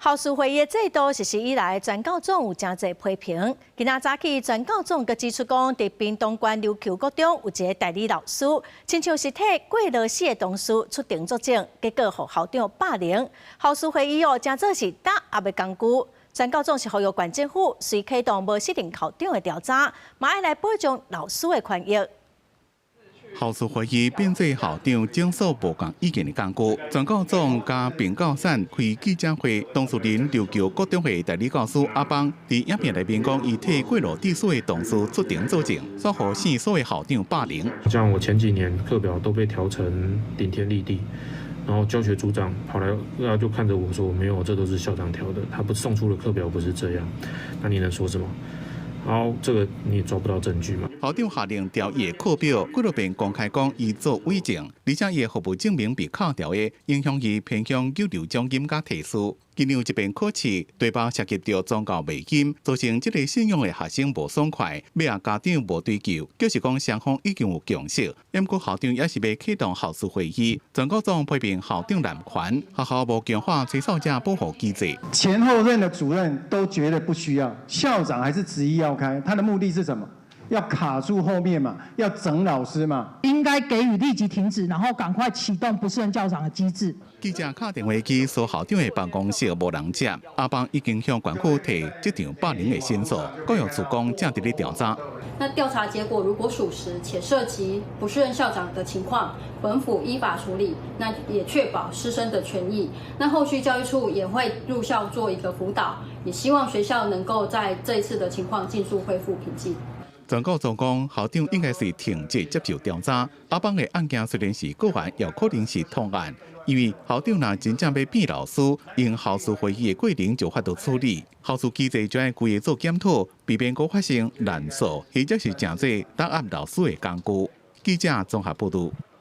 校事會議制度實施以來，全教總有誠濟批評。今仔早起，全教總閣指出講，佇屏東縣琉球國中有一个代理老師，親像是替過勞死的同事出庭作證，結果予校長霸凌。校事會議哦，成做是打壓的工具。全教總是呼籲縣政府隨啟動無適任校長的調查，嘛愛來保障老師的權益。校事會議變做校長整肅無仝意見的工具。全教總佮評教散開記者會，當事人琉球國中的代理教師阿邦，佇影片內面講，伊替過勞致死的同事出庭作證，煞予姓蘇的校長霸凌。像我前幾年課表都被調成頂天立地，然後教學組長跑來，然後就看着我說：“沒有，這都是校長調的，他不送出的課表不是這樣。”那你能說什麼？好，這個你抓不到證據嘛？校長下令調伊的課表，幾落遍公開講伊做偽證，而且伊的服務證明被扣掉的，影響伊偏鄉預留獎金佮提示。今年有一遍考試，題目涉及著宗教迷信，造成這个信仰的學生無爽快，尾仔家長無追究，就是講雙方已經有共識。毋過校長猶是欲啟動校事會議，全教總批評校長濫權，學校無強化吹哨者保護機制。前後任的主任都覺得不需要，校長還是執意要開，他的目的是什麼？要卡住後面嘛，要整老師嘛。應該給予立即停止，然後趕快啟動不適任校長的機制。記者敲電話去蘇校長的辦公室，無人接。阿邦已經向縣府提這場霸凌的申訴，教育處講正佇咧調查。那調查結果如果屬實且涉及不適任校長的情況，本府依法處理，那也確保師生的權益。那後續教育處也會入校做一個輔導，也希望學校能夠在這一次的情況盡速恢復平靜。全教總講，校長應該是停職接受調查。阿邦的案件雖然是個案，也可能是通案，因為校長若真正欲變老師，用校事會議的過程就有法度處理。校事機制就愛規个做檢討，避免閣發生濫訴，或者是成做打壓老師的工具。記者綜合報導。